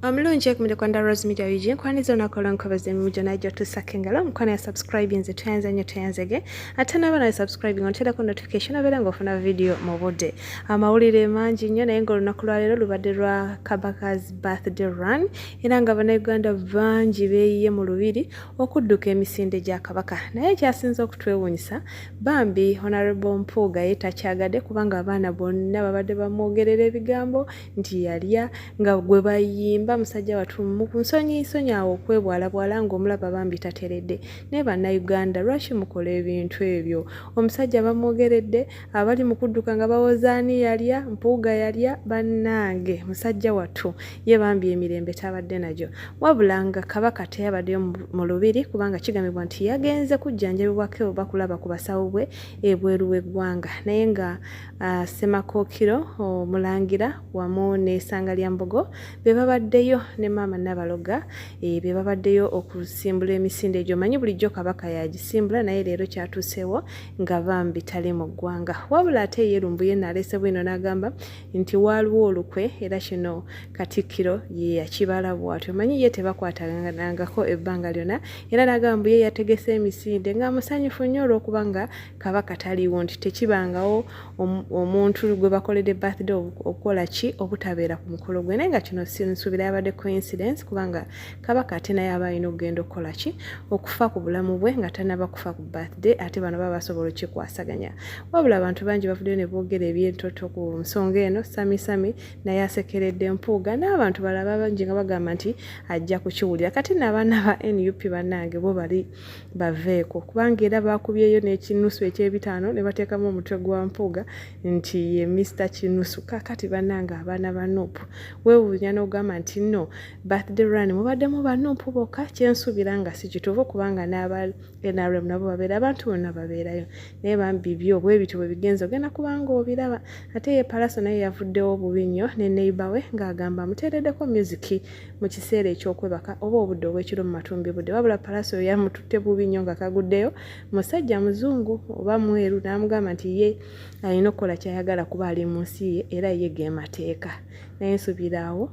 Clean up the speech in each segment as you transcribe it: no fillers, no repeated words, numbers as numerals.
Omulungi ekumire kwa Rose Media UG nkwaniza olunaku olw'enkobezo emirimu gyonna gy'otuusako engalo omukwano ya subscribe nze tweyanza nnyo tweyanzege ate n'aba nawe subscribe nga notification obeera ng'ofuna video mu budde. Amawulire mangi nnyo naye ng'olunaku lwaleero lubadde lwa Kabaka's birthday run era nga Bannayuganda bangi beeyiye mu lubiri okudduka emisinde gya Kabaka. Naye ekyasinze okutwewuunyisa bambi Honorable Mpuuga ye takyagadde kubanga abaana bonna babadde bamwogerera ebigambo nti yalya nga gwe bayimba musajja watu mu nsonyi nsonyi awo okwebwalabwala ng'omulaba bambi tateredde. Naye Bannayuganda lwaki mukola ebintu ebyo? Omusajja bamwogeredde, abali mu kudduka nga bawoza ani yalya, Mpuuga yalya, bannange musajja wattu ye bambi emirembe tabadde nagyo. Wabula nga Kabaka teyabaddeyo mu lubiri kubanga kigambibwa nti yagenze kujjanjabibwako oba kulaba ku basawo bwe ebweru w'eggwanga, naye nga Ssemakookiro Omulangira wamu n'Essanga lya Mbogo be babaddeyo ne Maama Nabaloga be babaddeyo okusimbula emisinde egyo. Omanyi bulijjo Kabaka yagisimbula naye leero kyatuuseewo nga bambi tali mu ggwanga. Wabula ate ye Lumbuye naleese bwino n'agamba nti waaliwo olukwe era kino Katikkiro ye yakibala bw'atyo. Omanyi ye tebakwataganangako ebbanga lyonna era n'agamba mbu ye yategese emisinde nga musanyufu nnyo olw'okuba nga Kabaka taliiwo nti tekibangawo omuntu gwe bakoledde birthday okukola ki obutabeera ku mukolo gwe, naye nga kino nsuubira yabadde coincidence kubanga Kabaka ate naye aba alina okugenda okukola ki okufa ku bulamu bwe nga tanaba kufa ku birthday, ate bano baba basobola okikwasaganya. Wabula abantu bangi bavuddeyo ne boogera eby'entoto ku nsonga eno. Sami Sami naye asekeredde Mpuuga n'abantu balala bangi nga bagamba nti ajja kukiwulira. Kati n'abaana ba NUP bannange bo bali baveeko kubanga era baakubyeyo n'ekinusu eky'ebitaano ne bateekamu omutwe gwa Mpuuga nti ye Mister Kinusu. Kaakati bannange abaana ba NUP weewuunya n'ogamba nti nno birthday run mubaddemu ba NUP bokka, kyensuubira nga si kituufu kubanga n'aba NRM nabo babeera, abantu bonna babeerayo, naye bambi byo bwe bityo bwe bigenze ogenda kubanga obiraba. Ate ye Pallaso naye yavuddewo bubi nnyo ne neighbor we ng'agamba amuteereddeko music mu kiseera eky'okwebaka oba obudde obw'ekiro mu matumbi budde, wabula Pallaso yamututte bubi nnyo nga kaguddeyo musajja muzungu oba mweru n'amugamba nti ye alina okukola ky'ayagala kuba ali mu nsi ye era ye ge mateeka. Naye nsuubira awo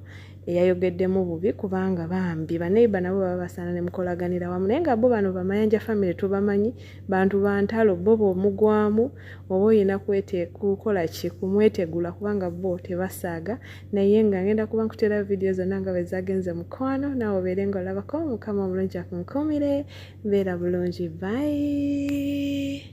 eyayogeddemu bubi kubanga bambi baneiba nabo baba basaana ne mukolaganira wamu, naye nga bo bano Bamayanja family tubamanyi bantu ba ntalo, bo bw'omugwamu oba olina kukola ki kumwetegula kubanga bo tebasaaga. Naye nga ngenda kuba nkuteera vidiyo zonna nga bwe zagenze mukwano, naawe obeere nga olabako. Mukama omulungi akunkuumire, mbeera bulungi, bye.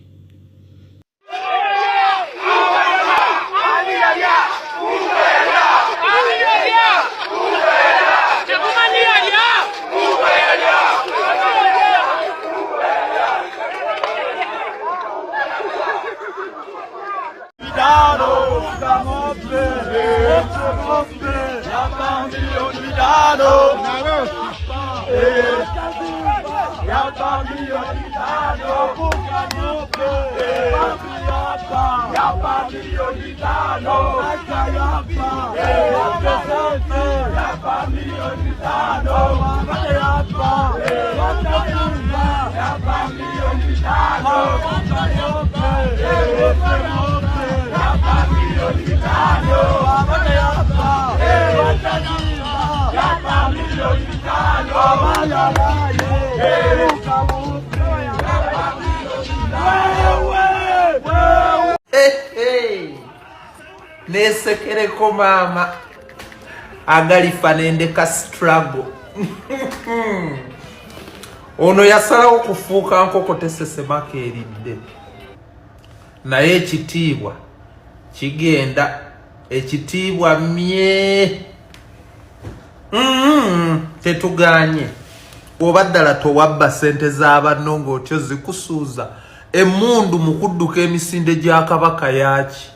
Nesekereko maama agalifa nendeka struggle. Ono yasalawo kufuuka nkoko tesesemako eridde, naye ekitiibwa kigenda, ekitiibwa mye tetuganye. Oba ddala towabba sente z'abanno ng'otyo zikusuuza emmundu mu kudduka emisinde gya Kabaka yaaki?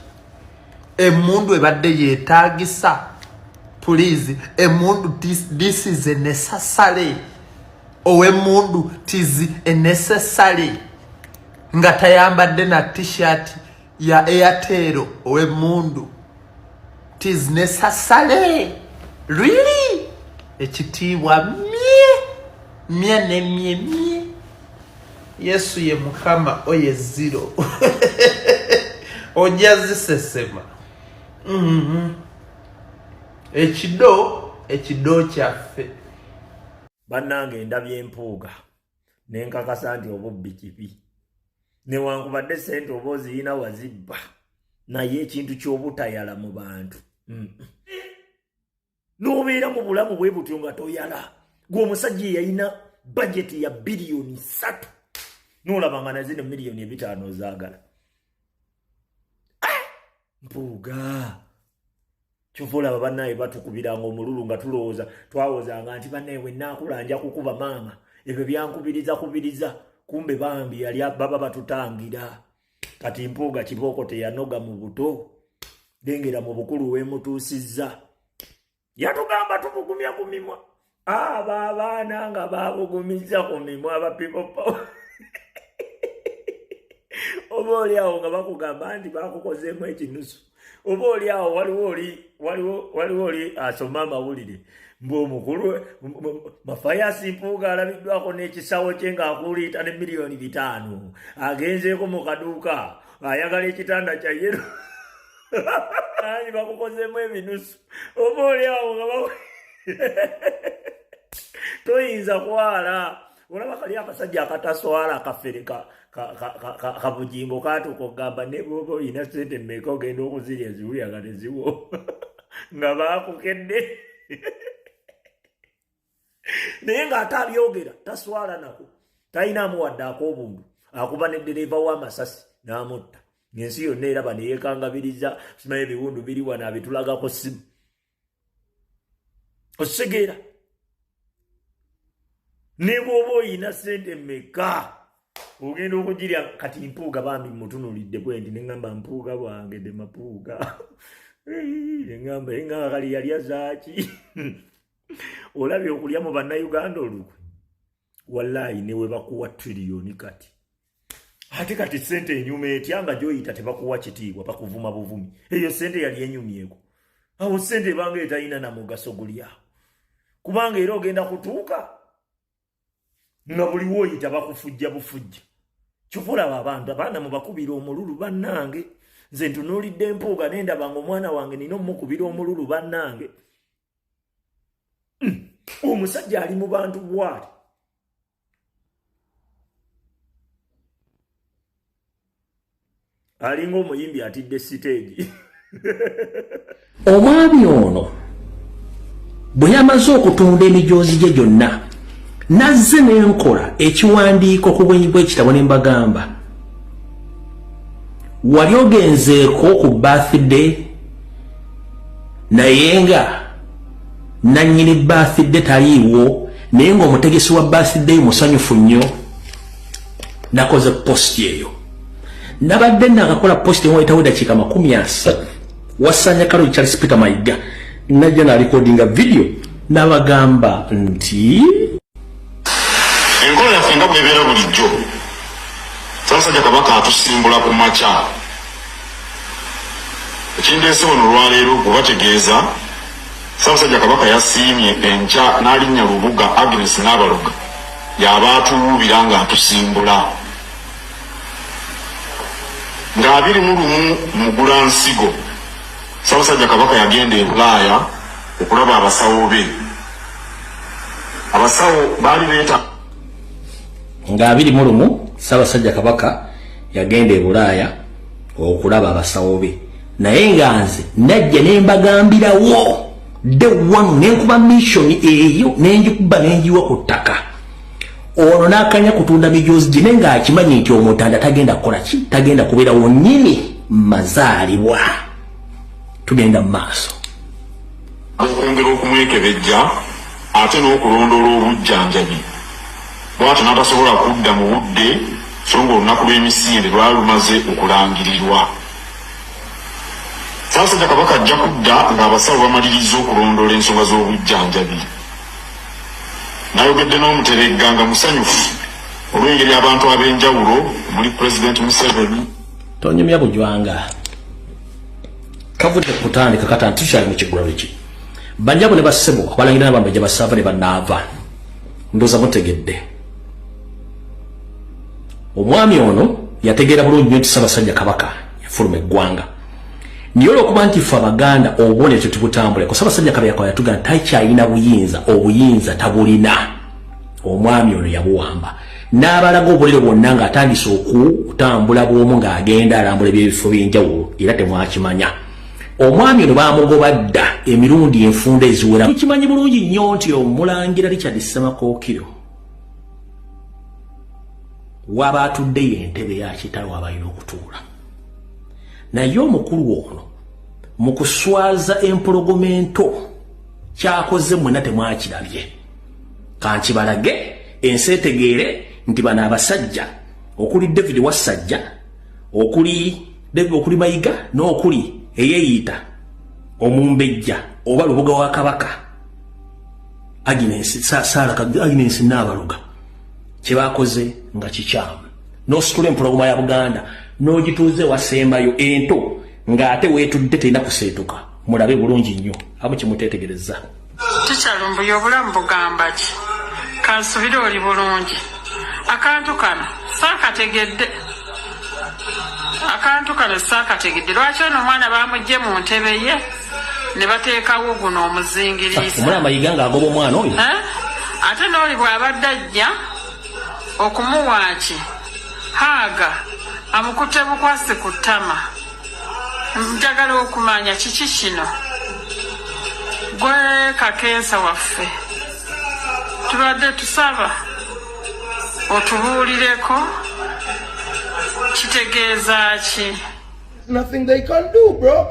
Emmundu ebadde yeetaagisa? Please, emmundu, this is a necessary? Ow'emmundu tis a necessary nga tayambadde na T-shirt ya Airtel? Ow'emmundu tis necessary, really? Ekitiibwa mye mye ne mye mye. Yesu ye Mukama oye zero ojja zisesema. Ekido. Ekido kyaffe. Bannange, ndabye Mpuuga ne nkakasa nti obubbi kibi. Newankubadde sente oba oziyina wazibba, naye ekintu ky'obutayala mu bantu, n'obeera mu bulamu bwe butyo nga toyala. Gwe omusajja eyalina bajeti ya biliyoni 3, n'olaba nga nazino miliyoni 5 ozaagala. Ah! Mpuuga, kyova olaba bannaye batukubiranga omululu nga tulowooza, twawozanga nti bannaye bwe naakula nja kukuba maama. Ebyo byankubiriza kubiriza, kumbe bambi yali baba batutangira. Kati Mpuuga kibooko teyanoga mu buto, lengera mu bukulu weemutuusizza. Yatugamba tubugumya ku mimwa, abo abaana nga babugumiza ku mimwa aba People Power. Oba oli awo nga bakugamba nti bakukozeemu ekinusu, oba oli awo waliwo oli waliwo oli asoma amawulire mbu omukulu Mafayasi Mpuuga alabiddwako n'ekisawo kye ng'akuliita ne miliyoni 5, agenzeeko mu kaduuka ayagala ekitanda kya yellow. Ani bakukozeemu ebinusu? Oba oli awo nga toyinza kwala. Olaba kali akasajja akataswala akafere kabujingo katuuka okugamba ne bwoba olina sente mmeka ogenda okuzirya ziwulya nga teziwo nga baakukedde, naye ng'ate abyogera taswala nako, talina amuwadde ak'obuntu. Akuba ne ddereeva w'amasasi n'amutta ng'ensi yonna eraba, neyekangabiriza simanyi ebiwundu biri wano, abitulagako simu. Okitegeera? Ne bw'oba oyina sente mmeka ogenda okugirya. Kati Mpuuga bambi mutunulidde bwe nti neŋŋamba Mpuuga bwange de Mapuuga, neŋŋamba eŋŋamba kali yalya zaaki? Olabye okulya mu Bannayuganda olukwe, wallayi ne we bakuwa triliyoni kati ate kati sente enyuma etya nga gyoyita tebakuwa kitiibwa, bakuvuma buvumi? Eyo sente yali enyumyeko awo? Sente ebanga etalina na mugaso guli awo, kubanga era ogenda kutuuka nga buli woyita bakufujja bufujja. Kyova olaba abantu abaana mubakubira omululu. Bannange, nze ntunuulidde Empuuga nendaba nga omwana wange nina omukubira omululu. Bannange, omusajja ali mu bantu bwali. Alinga omuyimbi atidde siteegi. Omwami ono bwe yamaze okutunda emijoozi gye gyonna, nazze n'enkola ekiwandiiko ku bwenyi bw'ekitabo ne mbagamba, wali ogenzeeko ku birthday naye nga nannyini birthday taliiwo, naye ng'omutegesi wa birthday musanyufu nnyo? Nakoze post eyo, nabadde nakakola post ewayitawo dakiika 30, wasanya Kalo Charles Peter Mayiga najja nalikodinga video nabagamba nti enkola yaffe nga bwebeera bulijjo, Ssaabasajja Kabaka atusimbula ku makya. Ekindeese wano olwaleero kubategeeza, Ssaabasajja Kabaka yasiimye enkya n'alinnya Lubuga Agnes Naabaluga y'aba atuwuubira ng'atusimbula nga 21 Mugula Nsigo. Ssaabasajja Kabaka yagenda e Bulaaya okulaba abasawo be. Abasawo baali beeta Nga 21 Ssaabasajja Kabaka yagenda e Bulaaya okulaba abasawo be, naye nga nze najja ne mbagambirawo day one, nenkuba mission eyo nenjikuba nenjiwa ku ttaka. Ono n'akanya kutunda mijoozi gye, naye ng'akimanyi nti Omutanda tagenda kukola ki, tagenda kubeerawo nnyini mazaalibwa. Tugenda mu maaso. Okwongera okumwekebejja ate n'okulondoola obujjanjabi, bw'atyo n'atasobola kudda mu budde, so ng'olunaku lw'emisinde lwali lumaze okulangirirwa. Ssaabasajja Kabaka ajja kudda ng'abasawo bamalirizza okulondoola ensonga z'obujjanjabi. Nayogedde n'Omuteregga nga musanyufu olw'engeri abantu ab'enjawulo omuli Pulezidenti Museveni Tonyumya bujwanga kavudde kutandika kata tukyali mu kigulalo ki. Banjabo ne bassebo, abalangira n'abambejja, basaava ne bannaava, ndowooza mutegedde. Omwami ono yategeera bulungi nnyo nti Ssaabasajja Kabaka yafuluma eggwanga. Naye olwokuba nti ffe Abaganda obubonero tetubutambula, ko Ssaabasajja Kabaka yatugamba takyalina buyinza, obuyinza tabulina. Omwami ono yabuwamba n'abalaga obubonero bwonna ng'atandise okutambula bw'omu, ng'agenda alambula ebyebifo by'enjawulo, era temwakimanya. Omwami ono bamugoba dda emirundi enfunda eziwera. Tukimanyi bulungi nnyo nti omulangira Richard Ssemakookiro waba atuddeyo entebe ya kitaawe aba alina okutuula, naye omukulu ono mu kuswaza empologoma ento kyakoze mwenna temwakirabye. Kankibalage ensi etegeere nti bano abasajja okuli David Wassajja, okuli David, okuli Mayiga, n'okuli eyeeyita omumbejja oba lubuga wa Kabaka Agnes Sara Agnes Naabaluga, kyebakoze nga kikyamu. N'ositula empologoma ya Buganda n'ogituuza ewasembayo ento ng'ate weetudde terina kuseetuka. Mulabe bulungi nnyo amu kimuteetegereza. Tukyalumbuye, obulamu bugamba ki? Kansubire oli bulungi. Akantu kano saakategedde, akantu kano saakategedde. Lwaki ono omwana bamugye mu ntebe ye ne bateekawo guno omuzingiriisa? Omulaba Mayiga ng'agoba omwana oyo. Eh? Ate n'oli bw'abadde ajja okumuwaaki haaga amukutte bukwasi ku ttama. Njagala okumanya kiki kino. Gwe kakensa waffe, tubadde tusaba otubuulireko kitegeeza ki? Nothing they can do, bro.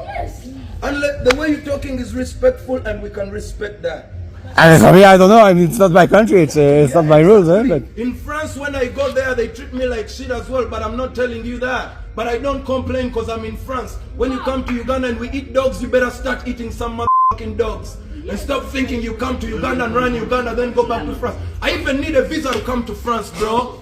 And the way you're talking is respectful, and we can respect that. I mean, for me, I don't know. I mean, it's not my country. It's not my rules, eh? But In France, when I go there, they treat me like shit as well. But I'm not telling you that. But I don't complain because I'm in France. When you come to Uganda and we eat dogs, you better start eating some motherfucking dogs. And stop thinking you come to Uganda and run Uganda, then go back to France. I even need a visa to come to France, bro.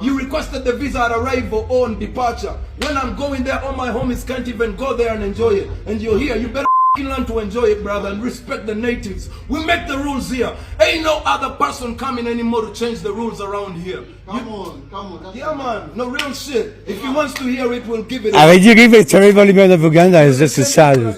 You requested the visa at arrival or on departure. When I'm going there, all my homies can't even go there and enjoy it. And you're here. You better learn to enjoy it, brother, and respect the natives. We make the rules here. Ain't no other person coming anymore to change the rules around here. Come on, come on. That's Yeah, man. No real shit. If he wants to hear it, we'll give it. I mean, you give a terrible image of Uganda. It's just sad.